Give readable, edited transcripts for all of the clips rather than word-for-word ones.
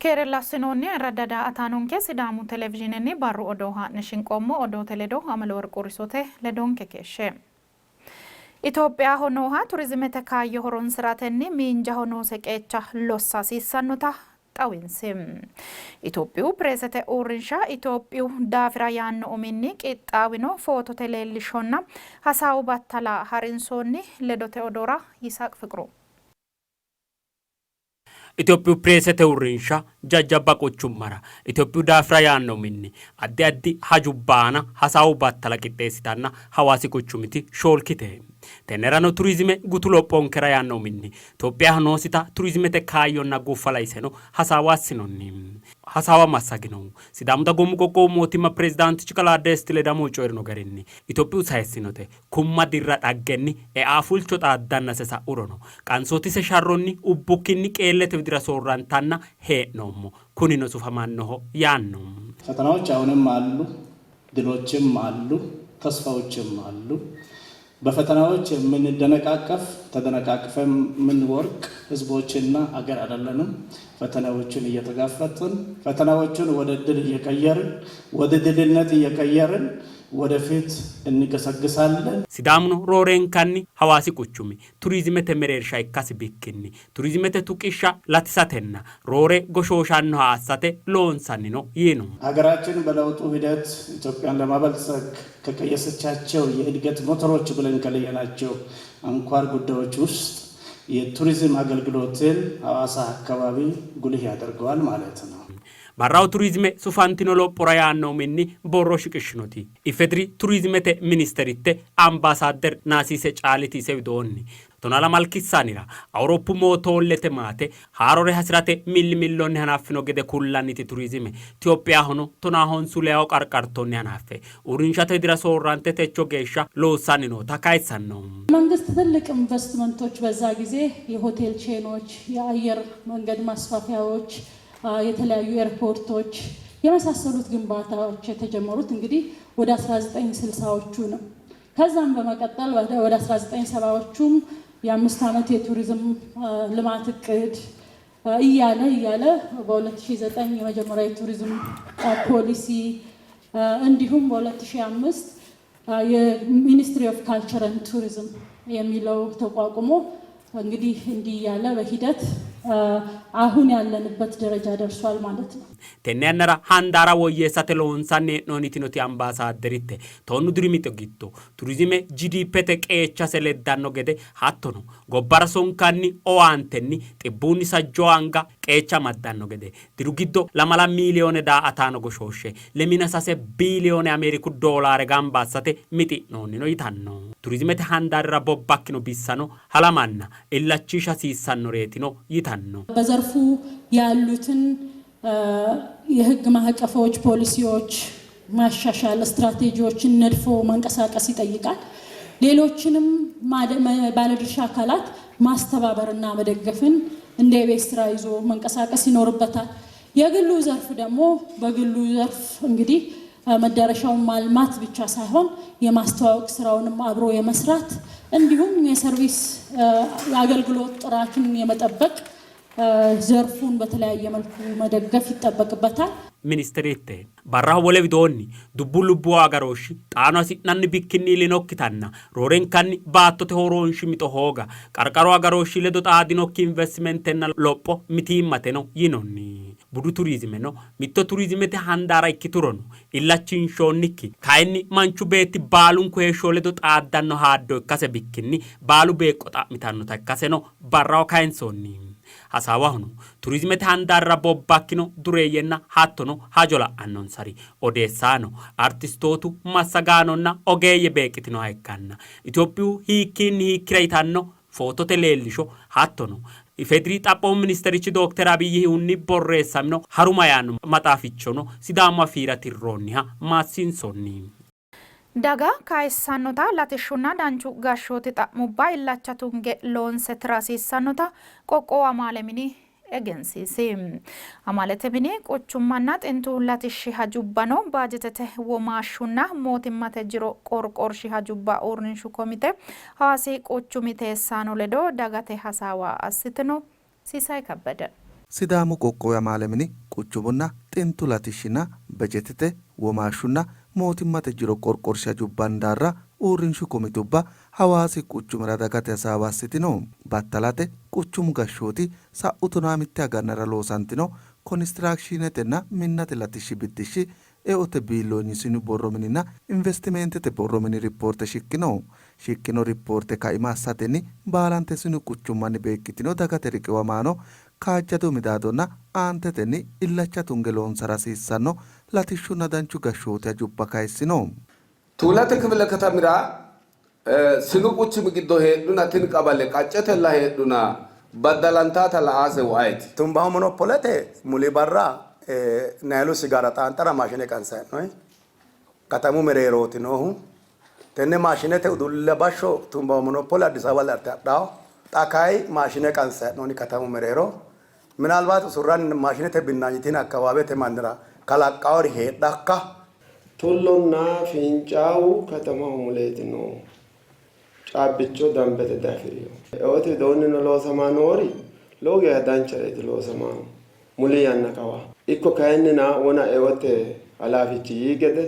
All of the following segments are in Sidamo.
Keerella assinoonni ayirradda daa''ataanonke Sidaamu Televizhiinenni barru odoo haa'ne shinqoommo. Odoote ledo Ameleworqu Risote ledonke keeshshe. Itophiyaho nooha turizimete kaayyo horonsi'ratenni miinjaho noose qeecha lossa hasiissannota xawinsi. Itophiyu pireesete uurrinsha Itophiyu daafira yaanno uminni qixxaawino footote leellishonna hasaawu battala harinsoonni. Ledote odoora Yisaaq Fiqru. Itophiyu pireesete uurrinsha jajjabba quchummara Itophiyu daafira yaanno uminni addi addi hajubba aana hasaawu battala qixxeessitanna Hawaasi quchumiti shoolkite. Tennerano turizime gutu lophonkera yaanno uminni Itophiyaho noosita turizimete kaayyonna guffa laiseno hasaawa assinonni. Hasaawa massaginohu Sidaamu Dagoomu Qoqqowu Mootimma Pirezidaantichi Kalaa Desti Ledamohu coyi'rino garinni, Itophiyu sayissinote kumma dirra dhaggenni eaafulcho xaaddannase sa'urono qansootise sharronni ubbukkinni qeellete widira soorrantanna hee'noommo, kunino sufamannoho yaanno. ፈተናዎች አሁንም አሉ፣ ድሎችም አሉ፣ ተስፋዎችም አሉ። በፈተናዎች የምንደነቃቀፍ ተደነቃቅፈን የምንወድቅ ህዝቦችና አገር አይደለንም። ፈተናዎችን እየተጋፈጥን ፈተናዎችን ወደ ድል እየቀየርን ወደ ድልነት እየቀየርን ወደፊት እንገሰግሳለን። Sidaamuno roorenkanni Hawaasi quchumi turizimete mereersha ikkasi bikkinni turizimete tuqishsha latisatenna roore goshooshannoha assate loonsanni no yiino. ሀገራችን በለውጡ ሂደት ኢትዮጵያን ለማበልጸግ ከቀየሰቻቸው የእድገት ሞተሮች ብለን ከለየናቸው አንኳር ጉዳዮች ውስጥ የቱሪዝም አገልግሎትን ሐዋሳ አካባቢ ጉልህ ያደርገዋል ማለት ነው። Barraho turizime sufantino lophora yaanno uminni borro shiqishshinoti IFEDRI turizimete ministeritte Ambaasaadder Naasiise Caaliti ise widoonni, Tonaa lamalki sanira Awuroppu mootoollete maate haarore hasi'rate millimillonni hanaffino gede kullanniti turizime Itophiyahono tonaa honsu leyawo qarqartonni hanaffe uurrinshate widira soorrante techo geeshsha loossanni noota kayissanno. መንግስት ትልቅ ኢንቨስትመንቶች በዛ ጊዜ የሆቴል ቼኖች፣ የአየር መንገድ ማስፋፊያዎች፣ የተለያዩ ኤርፖርቶች የመሳሰሉት ግንባታዎች የተጀመሩት እንግዲህ ወደ 1960ዎቹ ነው። ከዛም በመቀጠል ወደ 1970ዎቹም የአምስት ዓመት የቱሪዝም ልማት እቅድ እያለ እያለ በ2009 የመጀመሪያ የቱሪዝም ፖሊሲ እንዲሁም በ2005 የ Ministry of Culture and Tourism የሚለው ተቋቁሞ እንግዲህ እንዲህ እያለ በሂደት አሁን ያለንበት ደረጃ ደርሷል ማለት ነው። Tenne yannara handaara woyyeessate loonsanni hee'noonni yitinoti Ambaasaadderitte, tonnu diri mixo giddo turizime GDPte qeechase leddanno gede hattono gobbara sonkanni owaantenni xibbuunni sajjoo anga qeecha amaddanno gede diru giddo lamala miiliyoone daa''ataano goshooshshe lemina sase biiliyoone Ameeriku doolaare gamba assate mixi'noonnino yitanno. Turizimete handaarira bobbakkino bissano halamanna illachiisha hasiissannoreetino yitanno. በዘርፉ ያሉትን የህግ ማዕቀፎች፣ ፖሊሲዎች ማሻሻል፣ ስትራቴጂዎችን ነድፎ መንቀሳቀስ ይጠይቃል። ሌሎችንም ባለድርሻ አካላት ማስተባበርና መደገፍን እንደ የቤት ስራ ይዞ መንቀሳቀስ ይኖርበታል። የግሉ ዘርፍ ደግሞ በግሉ ዘርፍ እንግዲህ መዳረሻውን ማልማት ብቻ ሳይሆን የማስተዋወቅ ስራውንም አብሮ የመስራት እንዲሁም የሰርቪስ የአገልግሎት ጥራትን የመጠበቅ ዘርፉን በተለያየ መልኩ መደገፍ ይጠበቅበታል። Ministeritte barraho wole widoonni dubbu lubbuwa agarooshshi xaano hasi'nanni bikkinni iillinokkitanna roorenkanni baattote horoonshi mixo hooga qarqaru agarooshshi ledo xaadinokki investimentenna lopho mitiimmateno yinonni. Budu turizimeno mitto turizimete handaara ikkiturono illachinshoonnikki kayinni manchu beetti baalunku heeshsho ledo xaaddanno haaddo ikkase bikkinni baalu beeqqo xa'mitannota ikkaseno barraho kayinsoonni. Hasaawahono turizimete handaarira bobbakkino dureeyyenna hattono hajo la'annonsari odeessaano, artistootu, massagaanonna ogeeyye beeqqitinoha ikkanna Itophiyu hiikkiinni hiikkira yitanno footote leellisho hattono IFEDRI Xaphoomu Ministerichi Dookter Abiyyihunni borreessamino Haruma yaanno maxaafichono Sidaamu Afiira tirroonniha maassiinsoonni. Daga kayissannota latishshunna danchu gashshooti xa'mubba illacha tunge loonse tira hasiissannota qoqqowu amaale mini egensiisi. Amaalete mini quchummanna xintu latishshi hajubbano baajetete womaashshunna mootimmate jiro qorqorshi hajubba uurrinshu komite Hawaasi quchumi teessaano ledo dagate hasaawa assitino. Sisaay Kabbede. Sidaamu Qoqqowi Amaale Mini Quchumunna Xintu Latishshinna Bejetete, Womaashshunna Mootimmate Jiro Qorqorshi Hajubba Handaarra Uurrinshu Komitubba Hawaasi Quchumira dagate hasaawa assitino. Battalate quchumu gashshooti sa'u tonaamitte agannara loosantino konistiraakshiinetenna minnate latishshi biddishshi Eote biilloonyi sinu borro mininna investimeentete borro mini rippoorte shiqqino. Shiqqino rippoorte kaima assatenni baalante sinu quchummanni beeqqitino dagate riqiwamaano kaajjado midaadonna aantetenni illacha tunge loonsara hasiissanno latishshunna danchu gashshooti hajubba kayissino. Tuulate kifile katamira sinu quchumi giddo heedhuna tini qabale qaccetella heedhuna baddalantaata la''aasehu ayeti? Tumbaho monopolete muli barra Nayilu sigaara xaanxara maashine qansanni hee'noonni. Katamu mereerooti noohu. Tenne maashinete udulle bashsho Tumbaho monopole Addis Ababa larte hadhanno. Xa kayi maashine qansanni hee'noonni katamu mereero. Minaalbaati usurranni maashinete binnaanyi tini akkawaawete mannira kalaqqaori heedhakka? Tullonna Fincaawu katamaho muleeti noohu. Caabbicho dambete diafi'rino. Eote widoonnino loosamanni noori lowo geeshsha danchareeti loosamannohu muli yanna kawa. Ikko kayinnina wona eote halaafichi yii gede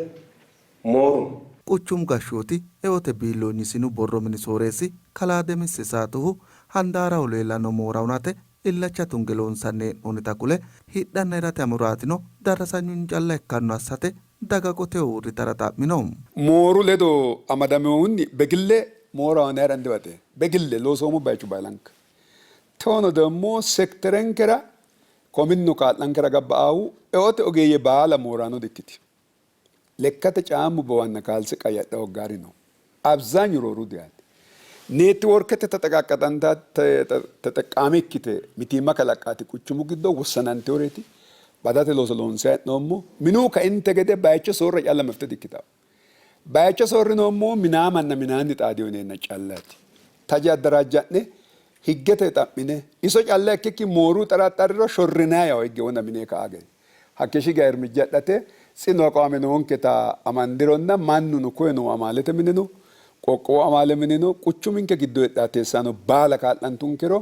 mooru no. Quchumu gashshooti eote biilloonyi sinu borro mini sooreessi kalaa Demisse Saatohu handaaraho leellanno moora hunate illacha tunge loonsanni hee'noonnita kule, hidhanna hirate amuraatino darrasanyunni calla ikkanno assate daga qoteho uurritara xa'mino. Mooru ledo amadaminohunni begille mooraho nayra indiwate begille loosoommo bayicho baalanka. Tewono demmo sekterenkera kominno kaa'lankera gabba'aahu eote ogeeyye baala mooraano dikkitino. Lekkate caammu bowanna kaalse qayyadha hoggaari no. Abzaanyu rooru diyaate. Neetiworkete teteqqaame ikkite mitiimma kalaqqaati quchumu giddo wossanantinoreeti. Badate looso loonsanni hee'noommo. Minu kainte gede bayicho soorra calla mafte dikkitanno. Bayicho soorrinoommohu minaamanna minaanni xaadino yineenna callaati. Taje addaraajja'ne higgete xa'mine iso calla ikkikki mooru xaraxxarriro shorrinanni yawo higge wona mine ka'a gede. Hakkeeshshi geya irmijja adhate tsinu aqwaame noonketa amandironna mannuno koye noo amaalete minino, qoqqowu amaale minino, quchuminke giddo heedhaa teessaano baala kaa'lantunkero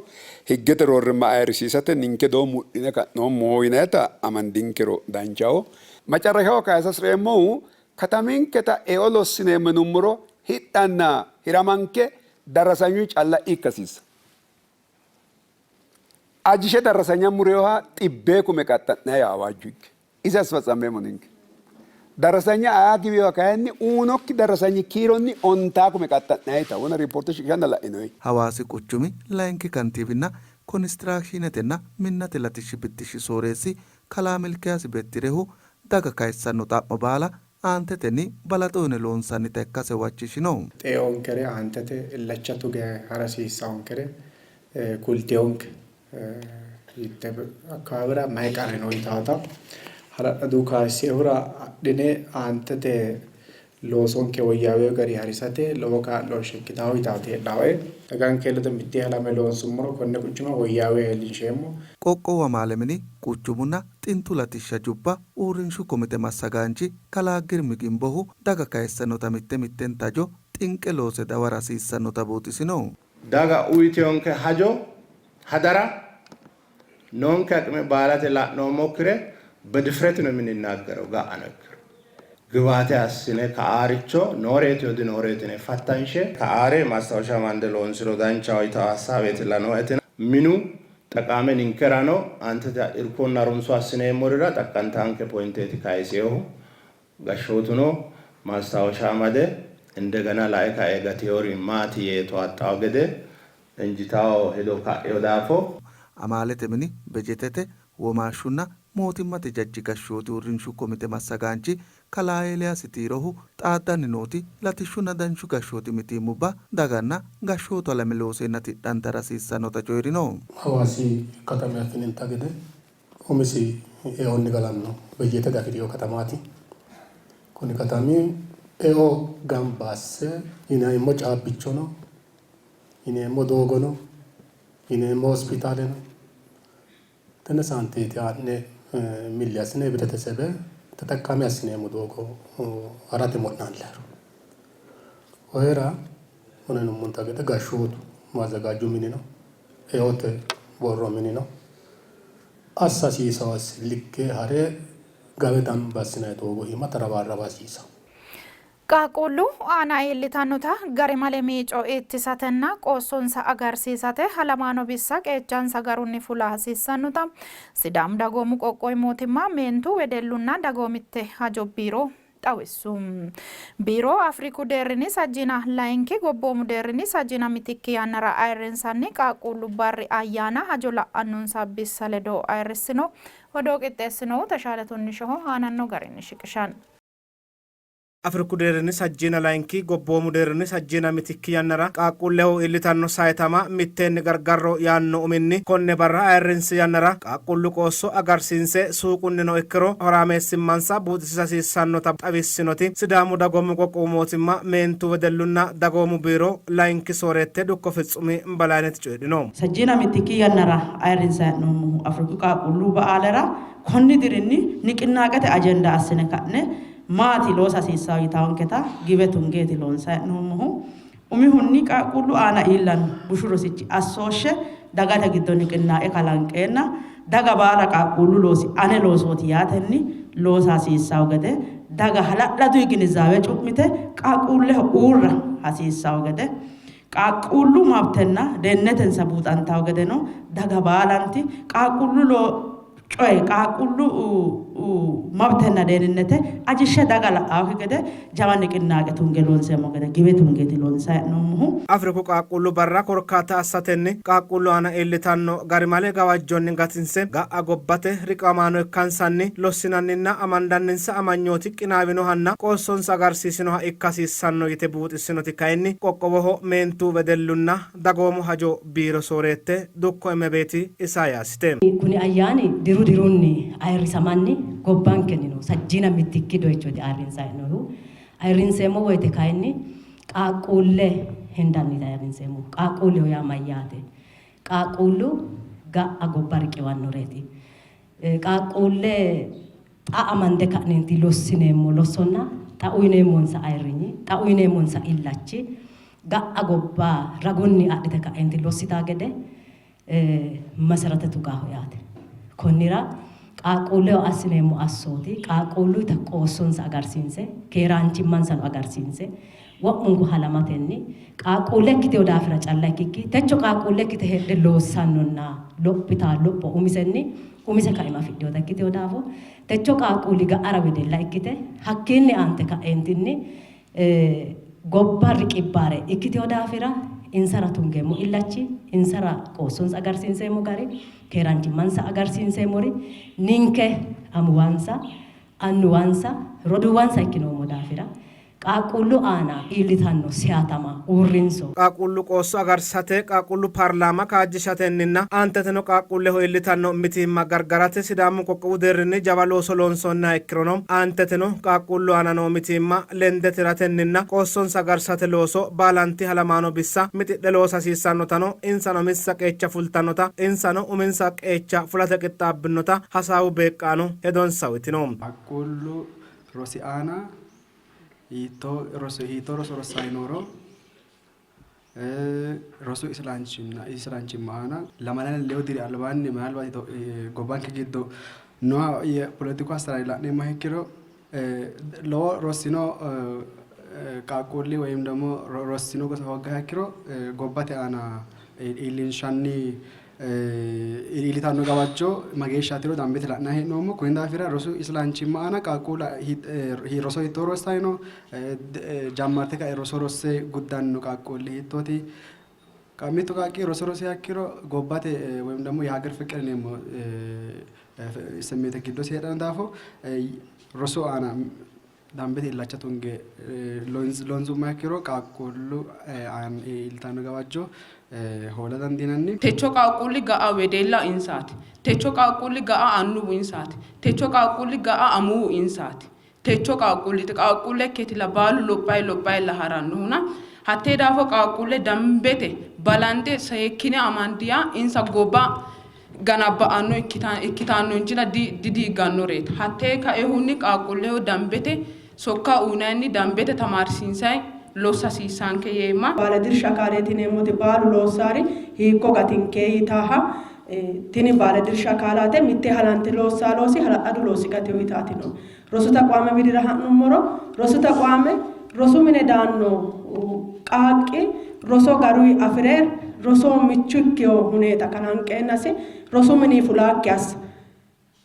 higgete roorrimma ayirrisiisate ninke doo mudhine ka'noommoho yinayita amandinkero danchaho. Macarrashaho kayisa hasi'reemmohu kataminketa eo lossineemmo yinummoro hidhanna hiramanke darrasanyu calla ikka hasiissanno. Ajishe darrasanya mureyoha xibbee kume qaxxa'nanni yaa awaajju ikke. Isi asfatsammeemmo ninke. Darrasanya aa giwiyoha kayinni uunokki darrasanyi kiironni ontaa kume qaxxa'nannita wona riippoorte shiqishanna la'inoyi. Hawaasi quchumi layinki kantiibinna konistiraakshiinetenna minnate latishshi biddishshi sooreessi kalaa Milkiyaasi Bettirehu daga kayissanno xa'mo baala aantetenni balaxo uyine loonsannita ikkase huwachishino. Xeonkere aantete illacha tuge hara hasiissaonkere kulteonke. Hiitte akkawaawera mayi qarri no yitaata hala'ladu kayissinohura adhine aantete loosonke woyyaawino garinni harisate lowo kaa'looshshe ikkitanno yitaati heedhaae. Daganke ledo mittee halamme loonsummoro konne quchuma woyyaawinoha iillinsheemmo. Qoqqowu amaale mini quchumunna xintu latishsha jubba uurrinshu komite massagaanchi kalaa Girmi Gimbohu daga kayissannota mitte mittenta hajo xinqe loose dawara hasiissannota buuxisino. Daga uytinonke hajo hadara noonke aqime baalate la'noommokkire bedifret ነው የምንናገረው ga'ano ikkiro ግባቴ assine ka'aaricho nooreetiyo dinooreeti yine fattanshe ka'aare maastawosha amande loonsiro danchaho yitawo hassaabeetilla nooetina minu xaqaame ninkerano aantete irkonna harunso assineemmorira xaqqantaanke pointeeti kayisinohu. Gashshootuno maastawosha amade indegena lae kae gateyori maati yee towaxxawo gede injitawo hedo ka'ino daafo, Amaalete mini bejetete, womaashshunna mootimmate jajji gashshooti uurrinshu komite massagaanchi kalaa Eeliyaasi Xiirohu, xaaddanni nooti latishshunna danchu gashshooti mitiimmubba daganna gashshootu halame looseenna tidhantara hasiissannota coyi'rino. Hawaasi katami affininte gede umisi eonni galanno bejete diafi'rino katamaati. Kuni katami eo gamba asse yineemmo caabbichono, yineemmo doogono, yineemmo hospitaaleno tenne saanteeti haa'ne milli assine hibiretesebe teteqqami assineemmo doogo harate wo'naallannihu. Koyera kune yinummonte gede gashshootu maazzagaajju minino, eote borro minino. Assa hasiisawo asse likke hare gawe gamba assinanni doogo iima tarabaarraba hasiisawo. Qaaqquullu aana iillitannota garimale miico ittisatenna qoossonsa agarsiisate halamaano bissa qeechansa garunni fula hasiissannota Sidaamu Dagoomu Qoqqowi Mootimma Meentu, Wedellunna Dagoomitte Hajo Biiro xawissu. Biiro Afriku deerrinni sajjiina layinki gobboomu deerrinni sajjiina mitikki yannara ayirrinsanni qaaqquullu barri ayyaana hajo la'annonsa bissa ledo ayirrissino. Odoo qixxeessinohu Teshaale Tunnishoho aananno garinni shiqishanno. Afriku deerrinni sajjiina layinki gobboomu deerrinni sajjiina mitikki yannara qaaqquulleho iillitanno saytama mitteenni gargarro yaanno uminni konne barra ayirrinsi yannara qaaqquullu qoosso agarsiinse suuqunnino ikkiro horaameessimmansa buuxisiisa hasiissannota xawissinoti Sidaamu Dagoomu Qoqqowu Mootimma Meentu Wedellunna Dagoomu Biiro Layinki Sooreette Dukko Fitsumi Balayneti coyidhino. Sajjiina mitikki yannara ayirrinsanni hee'noommohu Afriku qaaqquullu ba'aalera konni dirinni niqinnaaqete ajenda assine ka'ne maati loosa hasiissanno yitaanketa giwe tungeeti loonsanni hee'noommohu. Umihunni qaaqquullu aana iillanno bushu rosichi assooshshe dagate giddo niqinnaaqe kalanqeenna daga baala qaaqquullu loosi ane loosooti yaatenni loosa hasiissanno gede, daga hala'laduyi ginizaawe cu'mite qaaqquulleho uurra hasiissanno gede, qaaqquullu mabtenna deennetensa buuxantanno gedeno daga baalanti qaaqquullu coye qaaqquullu mabtenna deeninnete ajishshe daga la'aokki gede jawa niqinnaaqe tunge loonseemmo gede giwe tungeeti loonsayi hee'noommohu. Afriku qaaqquullu barra korkaata assatenni qaaqquullu aana iillitanno garimale gawajjonni gatinse ga'a gobbate riqiwamaano ikkansanni lossinanninna amandanninsa amanyooti qinaawinohanna qoossonsa agarsiisinoha ikka hasiissanno yite buuxissinoti kayinni qoqqowoho meentu, wedellunna dagoomu hajo biiro sooreette dukko Immebeeti Isaayaasite. Kuni ayyaani diru dirunni ayirrisamanni gobbankennino sajjiina mittikki doyichooti ayirrinsanni hee'noonnihu. Ayirrinseemmo woyte kayinni qaaqquulle hendanniiti ayirrinseemmohu. Qaaqquulleho yaa mayyaate? Qaaqquullu ga'a gobba riqiwannoreeti. Qaaqquulle xa amande ka'neenti lossineemmo lossonna xa uyneemmonsa ayirrinyi, xa uyneemmonsa illachi ga'a gobba ragunni adhite ka'eenti lossitaa gede masarate tugaho yaate. Konnira qaaqquulleho assineemmo assooti qaaqquulluyita qoossonsa agarsiinse keeraanchimmansano agarsiinse wo'munku halamatenni qaaqquulle ikkitino daafira calla ikkikki techo qaaqquulle ikkite heedhe loossannonna lophitaa lopho umisenni umise kaima afidhinota ikkitino daafo techo qaaqquulli ga'ara wedella ikkite hakkiinni aante ka'eentinni gobba riqibbaare ikkitino daafira insara tungeemmo illachi, insara qoossonsa agarsiinseemmo gari, keeraanchimmansa agarsiinseemmori ninke amuwansa, annuwansa, roduuwansa ikkinoommo daafira qaaqquullu aana iillitanno siyatama uurrinso. Qaaqquullu qoosso agarsate qaaqquullu paarlaama kaajjishatenninna aanteteno qaaqquulleho iillitanno mitiimma gargarate Sidaamu qoqqowu deerrinni jawa looso loonsoonniha ikkirono aanteteno qaaqquullu aana noo mitiimma lende tiratenninna qoossonsa agarsate looso baalanti halamaano bissa mixidhe loosa hasiissannotano insano uminsa qeecha fultannota insano uminsa qeecha fulate qixxaabbinota hasaawu beeqqaano hedonsa uytino. Qaaqquullu rosi aana hiittoo roso hiittoo roso rossanni nooro rosu isilanchimma aana lamalanna lewu diri albaanni minalbaati gobbanke giddo nooha poletiku assaraare la'neemmoha ikkiro lowo rossino qaaqquulli woyim ደግሞ rossino gosa hooggaha ikkiro gobbate aana iillinshanni iillitanno gawajjo mageeshshaatiro dambete la'nanni hee'noommo. Konni daafira rosu islanchimma aana qaaqquullu roso hiittoo rossanni no, jammarte ka'e roso rosse guddanno qaaqquulli hiittooti? Mittu qaaqqi roso rosiha ikkiro gobbate woyim ደግሞ የሀገር ፍቅር yineemmo simmeete giddosi heedhanno daafo rosu aana dambete illacha tunge loonsummoha ikkiro qaaqquullu aana iillitanno gawajjo hoola dandiinanni. Techo qaaqquulli ga'a wedella insaati. Techo qaaqquulli ga'a annuwu insaati. Techo qaaqquulli ga'a amuwu insaati. Techo qaaqquulliti qaaqquulle ikkeetilla baalu lophayi lophayilla ha'rannohuna hattee daafo qaaqquulle dambete balanxe seekkine amandi yaa insa gobba ganabba'anno ikkitanno injila didiiggannoreeti. Hattee kaehunni qaaqquulleho dambete sokka uynanni dambete tamaarsiinsanni lossa hasiissaanke yeemma. Baaledirsha akaaleeti yineemmoti baalu loossaari hiikko gatinke yitaaha Tini baaledirsha akaalaate mittee halante loossaa loosi hala'ladu loosi gatino yitaati no. Rosu taqwaame widira ha'nummoro rosu taqwaame rosu mine daanno qaaqqi roso garuyi afi're rosoho michu ikkino huneeta kalanqeennasi rosu minii fulaakki assa.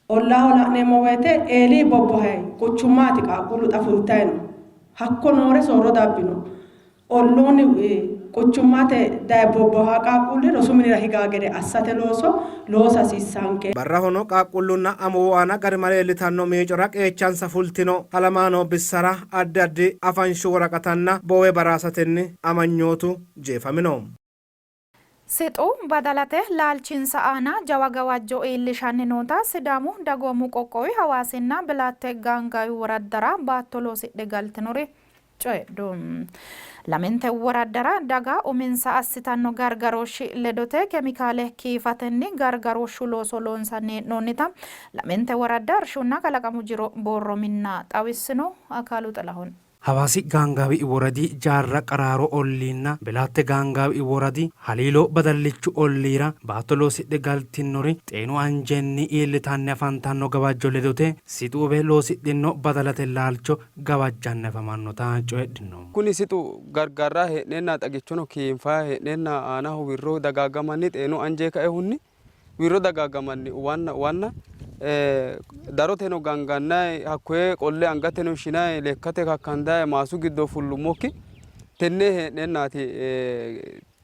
Ollaaho la'neemmo woyte eelii bobbohayi quchummaati qaaqquullu xa fultayi no. Hakko noore soorro dabbino. Olluunni quchummate daye bobbohaa qaaqquulli rosu minira higaa gede assate looso loosa hasiissaanke. Barrahono qaaqquullunna amuwu aana garimale iillitanno miicora qeechansa fultino halamaano bissara addi addi afanshu woraqatanna boowe baraasatenni amanyootu jeefamino. Sixu badalate laalchinsa aana jawa gawajjo iillishanni noota Sidaamu Dagoomu Qoqqowi Hawaasinna Bilaatte Gaangaawi woraddara baatto loosidhe galtinori coyidhu. Lamente woraddara daga uminsa assitanno gargarooshshi ledote kemikaale kiifatenni gargarooshshu looso loonsanni hee'noonnita lamente woradda Irshunna Kalaqamu Jiro Borro Minna xawissino. Akaalu Xilahun. Hawaasi Gaangaawi Woradi Jaarra Qaraaro olliinna Bilaatte Gaangaawi Woradi Haliilo Badallichu olliira baatto loosidhe galtinnori xeenu anjenni iillitanni afantanno gawajjo ledote sixu ube loosidhinno badalate laalcho gawajjanni afamannota coyidhino. Kuni sixu gargarra hee'neenna xagichono kiinfayi hee'neenna aanaho wirro dagaagamanni xeenu anje kaehunni wirro dagaagamanni uwanna uwanna daroteno gangannayi hakkoye qolle angateno shinayi lekkate kakkandayi maasu giddo fullummokki tenne hee'neennaati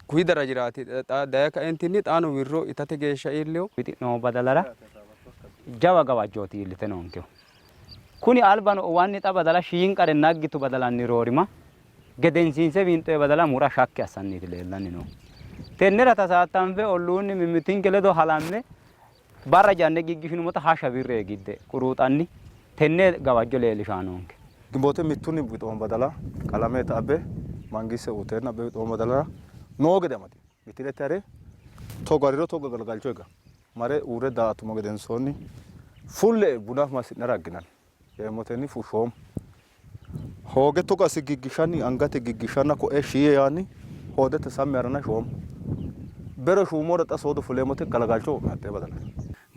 kuyi darajiraati xa daye kaentinni xaano wirro itate geeshsha iillewo. Wixi'noommo badalara jawa gawajjooti iillite noonkehu. Kuni albano uwanni xa badala shiinqare naggitu badalanni roorima gedensiinse winxoyi badala mura shakki assanniiti leellanni noohu. Tennera tasaattanfe olluunni mimmitinke ledo halamme barra janne giggishinummota hashsha wirre gidde quruuxanni tenne gawajjo leellishaa noonke. Gimboote mittunni wixoon badala qalameta abbe mangiste uuteenna abbe wixoon badalara noo gede amadi. Mitilete hare togo hariro togo galagalcho higa mare uurre daa''atummo gedensoonni fulle buna massi'nara agginanni yeemmotenni fushshoommo. Hooge togo asse giggishanni angate giggishanna koe shiie yaanni hoodete sammi yaranna shoommo. Bero shuummora xa soodo fuleemmote galagalcho wo'me hattee badala.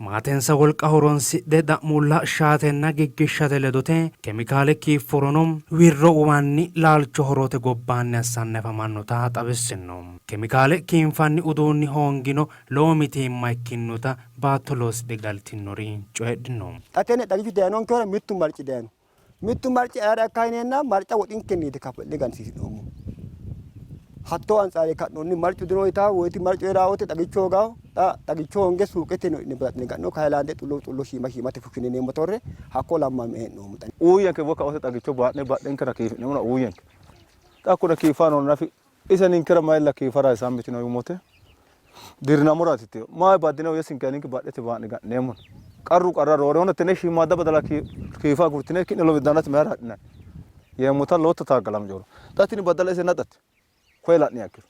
Maatensa wolqa horonsidhe da'muulla shaatenna giggishshate ledote kemikaale kiifforono wirro uwanni laalcho horote gobbaanni assanni afamannota xawissinno. Kemikaale kiinfanni uduunni hoongino lowo mitiimma ikkinnota baatto loosidhe galtinnori coyidhino. Xa tenne xagichu dayinonkehura mittu marci dayino. Mittu marci ayera ikka yineenna marca woxinkenniiti kaffa'ne gansiisi'noommohu. Hattoo antsaare ka'noonni marcu dino yitaa woyiti marcu heeraa wote xagichu hoogaho. Xa xagicho hoonge suuqeteno hidhine balaxine ga'no kayilaande xullo xullo shiima shiimate fushshine yineemmo torre hakko lammamme hee'noommo xa. Uuyyenke wo kaote xagicho baa'ne badhenkera kiifi'neemmona uuyyenke. Xa kune kiiffano nafi ise ninkera mayilla kiifara sammitino yumote dirinamoraati itteyo. Mayi baddino yesinke ninke badhete baa'ne ga'neemmona. Qarru qarra roorehona tenne shiimmaadda badala kiifa agurtine ki'ne lowiddannati mayira hadhinanni yeemmota lowota taaggalama cooro. Xa tini badala ise naxate koye la'niha ikkiro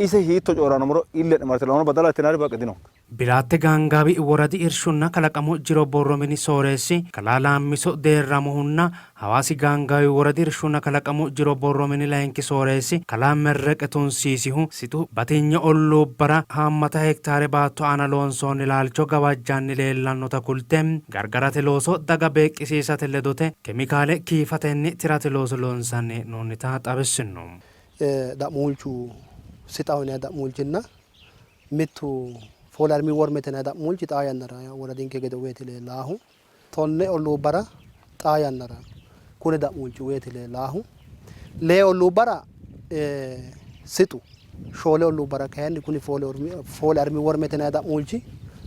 ise hiitto cooraanomoro ille'ne marte la'ono badala ittinanniri baqqi dinonke. Bilaatte Gaangaawi Woradi Irshunna Kalaqamu Jiro Borro Mini Sooreessi Kalaa Laammiso Deerramohunna Hawaasi Gaangaawi Woradi Irshunna Kalaqamu Jiro Borro Mini Layinki Sooreessi Kalaa Merreqe Tunsiisihu Sixu batinye olluubbara haammata hektaare baatto aana loonsoonni laalcho gawajjanni leellannota kulte, gargarate looso daga beeqqisiisate ledote kemikaale kiifatenni tirate looso loonsanni hee'noonnita xawissinno. Da'muulchu sixaho yinanni da'muulchinna Mittu Fool Armi Wormete yinanni da'muulchi xaa yannara woradinke gede uweeti leellaahu. Tonne olluubbara xaa yannara kuni da'muulchi uweeti leellaahu. Lee olluubbara sixu, shoole olluubbara kayinni kuni Fool Armi Wormete yinanni da'muulchi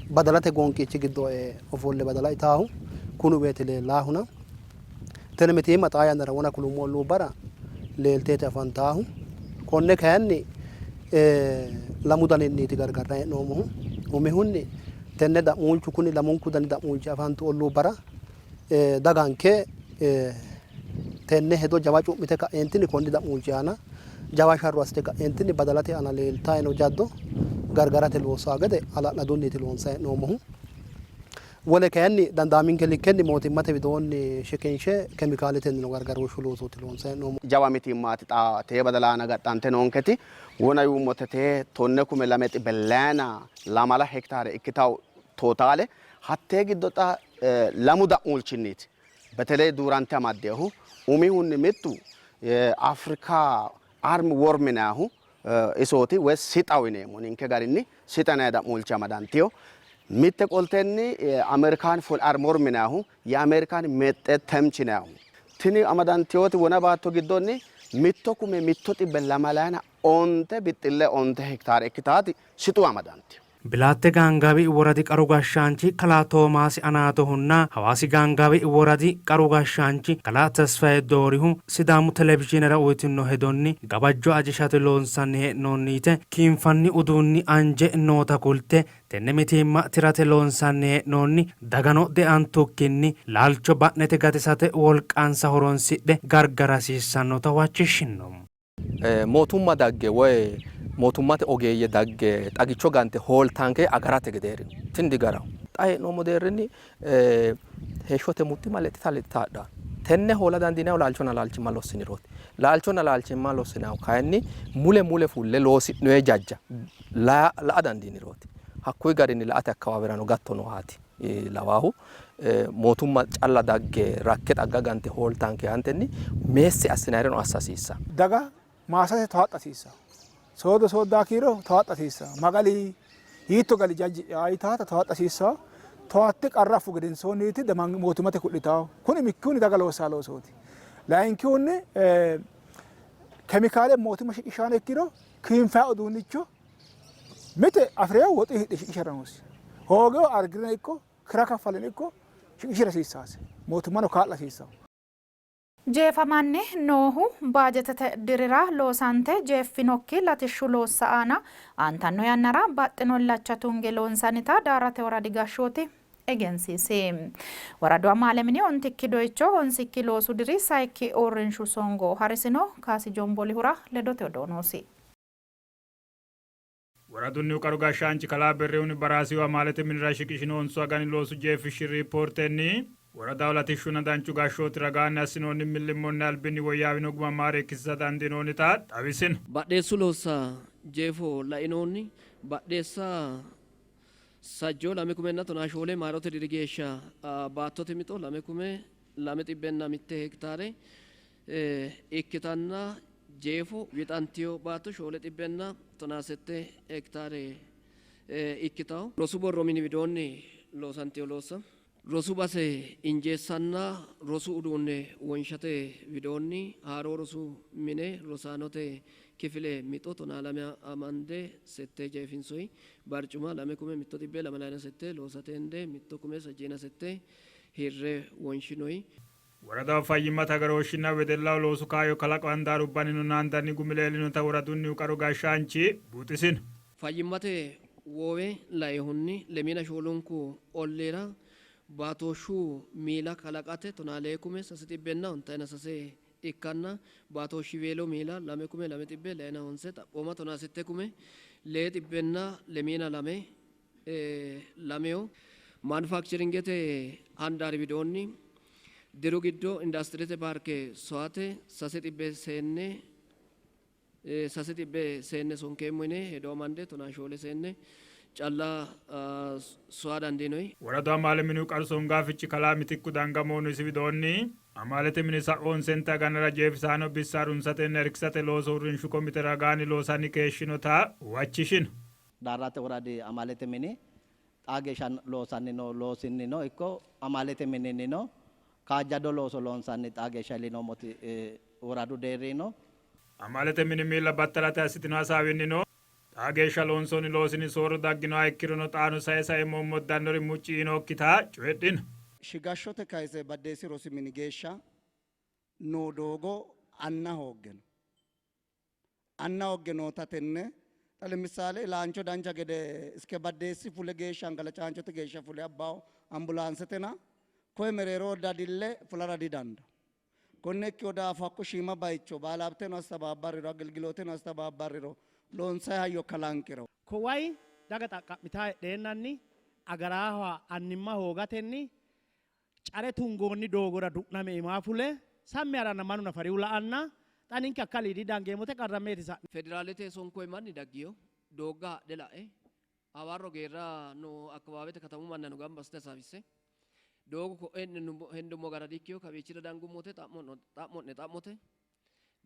badalate goonqiichi giddo e''e ofolle badala itaahu kuni uweeti leellaahuna tini mitiimma xaa yannara wona kulummo olluubbara leelteeti afantaahu. Konne kayinni lamu daninniiti gargarranni hee'noommohu. Umihunni tenne da'muulchu kuni lamunku dani da'muulchi afantu olluubbara daganke tenne hedo jawa cu'mite ka'eentinni konni da'muulchi aana jawa sharro assite ka'eentinni badalate aana leeltanni noo jaddo gargarate loossanno gede hala'ladunniiti loonsanni hee'noommohu. Wole kayinni dandaaminke likkenni mootimmate widoonni shiqinshe kemikaaletennino gargarooshshu loosooti loonsanni hee'noommohu. Jawa mitiimmaati xa tee badala aana gaxxante noonketi. Wona yuummote tee tonne kume lame xibbe leyina lamala hektaare ikkitawo tootaale. Hattee giddo xa lamu da'muulchinniiti beteley duurante amaddinohu. Umihunni mittu Afrika Arm worm yinannihu isooti woy sixaho yineemmo ninke garinni sixa yinanni da'muulchi amadantino. Mitte qoltenni American fall arm worm yinannihu ye American mexxe temchi yinannihu. Tini amadantinoti wona baatto giddonni mitto kume mitto xibbe lamalayina onte bixxille onte hektaare ikkitaati sixu amadantino. Bilaatte Gaangaawi Woradi Qaru Gashshaanchi Kalaa Toomaasi Anaatohunna Hawaasi Gaangaawi Woradi Qaru Gashshaanchi Kalaa Tesfaye Doorihu Sidaamu Televizhiinera uytinno hedonni gawajjo ajishate loonsanni hee'noonni yite kiinfanni uduunni anje noota kulte tenne mitiimma tirate loonsanni hee'noonni dagano deantukkinni laalcho ba'nete gatisate wolqansa horonsidhe gargara hasiissannota huwachishshinno. Mootumma dagge woy mootummate ogeeyye dagge xagicho gante hooltanke agarate gedeeri no. Tini digaraho. Xa hee'noommo deerrinni heeshshote muxximma lexxita lexxita hadhanno. Tenne hoola dandiinannihu laalchonna laalchimma lossinirooti. Laalchonna laalchimma lossinannihu kayinni mule mule fulle loosi'noyi jajja la'a dandiinirooti. Hakkuyi garinni la'ate akkawaawirano gatto noohaati lawaahu. Mootumma calla dagge rakke xagga gante hooltanke yaantenni meessi assinayireno assa hasiissanno. Daga maasate towaaxxa hasiissanno. Soodo sooddaa kiiro towaaxxa hasiissanno. Magali hiitto gali jajji'ya yitaata towaaxxa hasiissanno. Towaatte qarra affu gedensoonniiti mootimmate ku'litannohu. Kuni mikkihunni daga loossanno loosooti. Layinkihunni kemikaale mootimma shiqishshanno ikkiro kiinfanni uduunnicho mite afi'reehu woxuyi hidhe shiqishara noosi. Hoogehu argireno ikko kira kaffaleno ikko shiqishira hasiissaasi. Mootimmano kaa'la hasiissanno. Jeefamanni noohu baajetete dirira loosante jeeffinokki latishshu loossa aana aantanno yannara baxxino illacha tunge loonsannita Daarrate Woradi Gashshooti egensiisi. Woradu amaale mini ontikki doyicho honsikki loosu diri sayikki uurrinshu songo harisino. Kaasi Jombolihura ledote odoo noosi. Woradunnihu qaru gashshaanchi kalaa Berrihun Baraasihu amaalete minira shiqishino honsu agani loosu jeefishshi riippoortenni, woradaho latishshunna danchu gashshooti ragaanni assinoonni millimmonni albinni woyyaawino guma maareekkisiisa dandiinoonnita xawisino. Badheessu loossa jeefo lainohunni badheessa sajjoo lame kumenna tonaa shoole maarote diri geeshsha baattote mixo lame kume lame xibbenna mitte hektaare ikkitanna jeefo wixantino baatto shoole xibbenna tonaa sette hektaare ikkitanno. Rosu borro mini widoonni loosantino loossa rosu base injeessanna rosu uduunne wonshate widoonni haaroo rosu mine rosaanote kifile mixo tonaa lame amande sette jeefinsoyi barcuma lame kume mitto xibbe lamalayina sette loosate hende mitto kume sajjiina sette hirre wonshinoyi. Woradaho fayyimmate agarooshshinna wedellaho loosu kaayyo kalaqo handaarubbannino naandanni gumi leellinota woradunnihu qaru gashshaanchi buuxisino. Fayyimmate woowe lainohunni lemiina shoolunku olliira baatooshshu miila kalaqate tonaa lee kume sase xibbenna ontayina sase ikkanna baatooshshiweelo miila lame kume lame xibbe leyina honse xaphooma tonaa sette kume lee xibbenna lemiina lame lameho. Manufakcheringete handaari widoonni diru giddo industirete paarke soyate sase xibbe seenne sase xibbe seenne sonkeemmo yine hedo amande tonaa shoole seenne calla soya dandiinoyi. Woradu amaale minihu qaru songaafichi kalaa Mitikku Dangamoonu isi widoonni, amaalete mini sa'u honsente aganara jeefisaano bissa harunsatenna irkisate looso uurrinshu komite ragaanni loosanni keeshshinota huwachishino. Daarrate Woradi Amaalete Mini xaa geeshsha loosanni noo loosinnino ikko amaalete mininnino kaajjado looso loonsanni xaa geeshsha iillinoommoti woradu deerriino. Amaalete mini miilla battalate assitino hasaawinnino xaa geeshsha loonsoonni loosinni soorro dagginoha ikkirono xaano sae sae mommoddannori mucci yiinokkita coyidhino. Shigashshote kayise Baddeessi Rosi Mini geeshsha noo doogo anna hoogge no. Anna hoogge noota tenne xa lemissaale ilaancho dancha gede iske Baddeessi fule geeshsha Angalacaanchote geeshsha fule abbaho ambulaansetena koye mereeroho dadille fulara didanda. Konne ikkino daafo hakko shiima baycho baalaabteno astabaabbarriro agelgilooteno astabaabbarriro loonsayi hayyo kalanqiro. Ko way daga xaqqa'mitaa heedheennanni agaraaha annimma hoogatenni care tungoonni doogora du'name imaa fule sammi haranna mannu nafarihu la'anna xa ninke akkaliidi dangeemmote qarrammeeti sa'ne. Federaalete sonkoyi manni daggiyo doogga hadhe la'e hawarro geerra no akkawaawete katamu mannano gamba assite hasaawisse doogo ko'e hendummo gara dikkiyo kawiichira dangummote xa'mo'ne xa'mote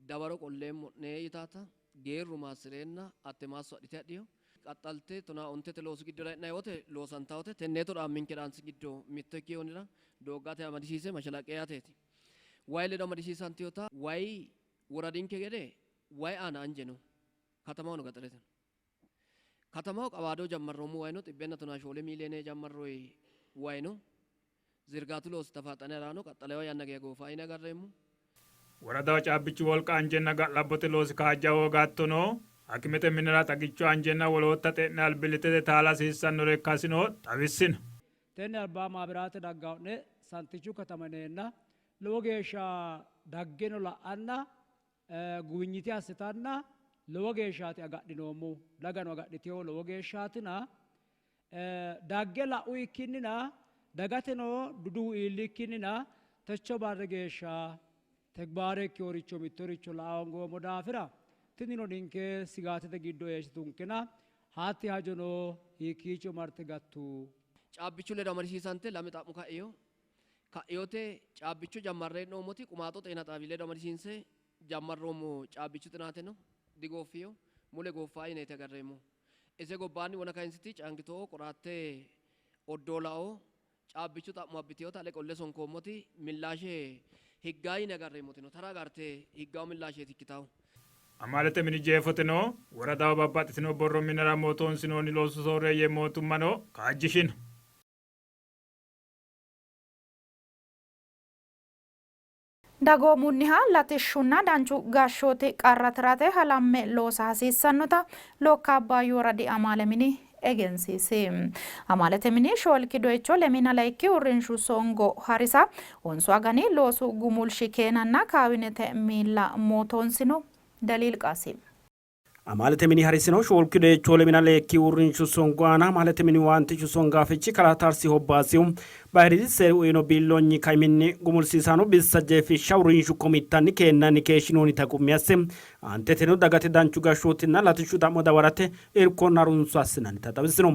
dawaro qolleemmo'ne yitaata geerru maassireenna atte maasso adhite hadhiyo qaxxalte tonaa ontete loosu giddora e'nanni wote loosantawote tenneeto dhaamminke dhaansi giddo mitto ikkihonira dooggate amadisiise mashalaqqe yaateeti. Wayi ledo amadisiisantiyota wayi woradinke gede wayi aana anje no, katamahono gaxarete no. Katamaho qawaado jammarroommo wayi no, xibbenna tonaa shoole miiliyeene jammarroyi wayi no. Zirgaatu loosi tafaaxxane ha'raano qaxxalewa yanna geya goofa yine agarreemmo. Woradaho caabbichu wolqa anjenna ga'labbote loosi kaajja hooga hattono hakimete minnara xagichu anjenna wolootta xe'ne albillittete taala hasiissannore ikkasino xawissino. Tenne albaa maabiraate daggao'ne Santichu katama yineenna lowo geeshsha daggeno la'anna guwinyite assitanna lowo geeshshaati agadhinoommohu. Dagano agadhitino lowo geeshshaatina dagge la'u ikkinnina dagateno duduwu iilli ikkinnina techo barri geeshsha tegibaare ikkinoricho mittoricho la'a hoongoommo daafira tinino ninke sigaatete giddo eessitunkena hatti hajono hiikkiicho marte gattu? Caabbichu ledo amadisiisante lame xa'mo ka'ino. Ka'inote caabbicho jammarre hee'noommoti Qumaaxo xeena xaawi ledo amadisiinse jammarroommo caabbichu xinaateno digooffino, mule gooffa yineeti agarreemmohu. Ise gobbaanni wona kayinsiti Caangitoo, Qoraatte, Oddoolaoo caabbichu xa'mo abbitinota ale qolle sonkoommoti millaashe higgaa yine agarreemmoti no. Tara agarte higgawo millaasheeti ikkitahu. Amaalete mini jeefoteno woradaho babbaxxitino borro minnara mootoonsinoonni loosu sooreeyye mootummano kaajjishino. Dagoomunniha latishshunna danchu gashshooti qarra tirate halamme loosa hasiissannota Lokka Abbaayyu Woradi Amaale Mini egensiisi. Amaalete mini shoolki doyicho lemiina layikki uurrinshu songo harisa honsu agani loosu gumulshi keenanna kaawinete miilla mootoonsino. Daliil Qaasim. Amaalete mini harisino shoolki doyicho lemina leekki uurrinshu songo aana amaalete mini waantichu songaafichi kalaa Tarsi Hobbaasihu bayiriidi seeri uyino biilloonyi kaiminni gumulsiisaano bissa jeefishsha uurrinshu komittanni keennanni keeshshinoonnita qummi asse aanteteno dagate danchu gashshootinna latishshu xa'mo dawarate irkonna harunso assinannita xawisino.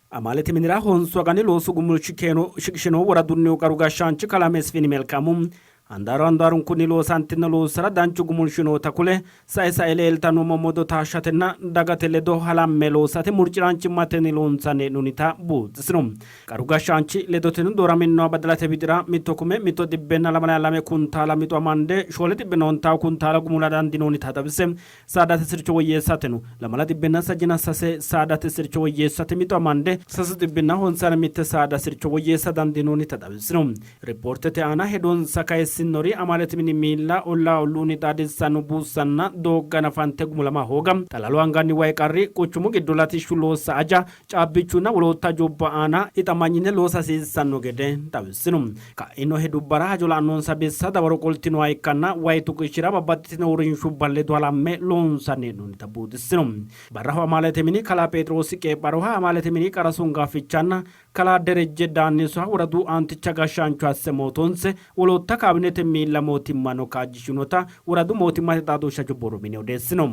Amaalete minira honsu agani loosu gumulshi keeno shiqishinohu woradunnihu qaru gashshaanchi kalaa Mesfini Melkaamu Handaaru handaarunkunni loosantino loossara danchu gumulshi noota kule, sae sae leeltanno mommoddo taashshatenna dagate ledo halamme loosate murci'raanchimmatenni loonsanni hee'noonnita buuxisino. Qaru gashshaanchi ledoteno dooraminnoha badalate widira mitto kume mitto xibbenna lamala lame kuntaala mixo amande shoole xibbenna ontawo kuntaala gumula dandiinoonnita xawise, Saadate sircho woyyeessateno lamala xibbenna sajina sase saadate sircho woyyeessate mixo amande sasu xibbinna honsayina mitte saada sircho woyyeessa dandiinoonnita xawisino. Rippoortete aana hedonsa kayissinori amaalete mini miilla ollaa olluunni xaadissanno buussanna doogga hanafante gumulama hooga, xalalu anganni way qarri, quchumu giddo latishshu loossa aja, caabbichunna wolootta hajubba aana hixamanyine loosa hasiissanno gede xawissino. Ka'ino hedubbara hajo la'annonsa bissa dawaro qoltinoha ikkanna way tuqishshira babbaxxitino uurrinshubba ledo halamme loonsanni hee'noonnita buuxissino. Barraho amaalete mini kalaa Pheexiroosi Qeepharoha amaalete mini qara songaafichanna kalaa Derejje Daannisoha woradu aanticha gashshaancho asse mootoonse wolootta kaawinete miilla mootimmano kaajjishinota woradu mootimmate xaadooshshe hajo borro mini odeessino.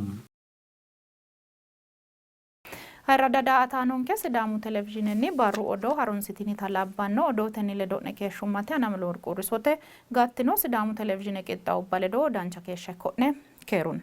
Ayirradda daa''ataanonke Sidaamu Televizhiinenni barru odoo harunsitinita labbanno. Odootenni ledo'ne keeshshummate ani Ameleworq Uurrisote. Gattino Sidaamu Televizhiine qixxaawubba ledo dancha keeshsha ikko'ne. Keerunni.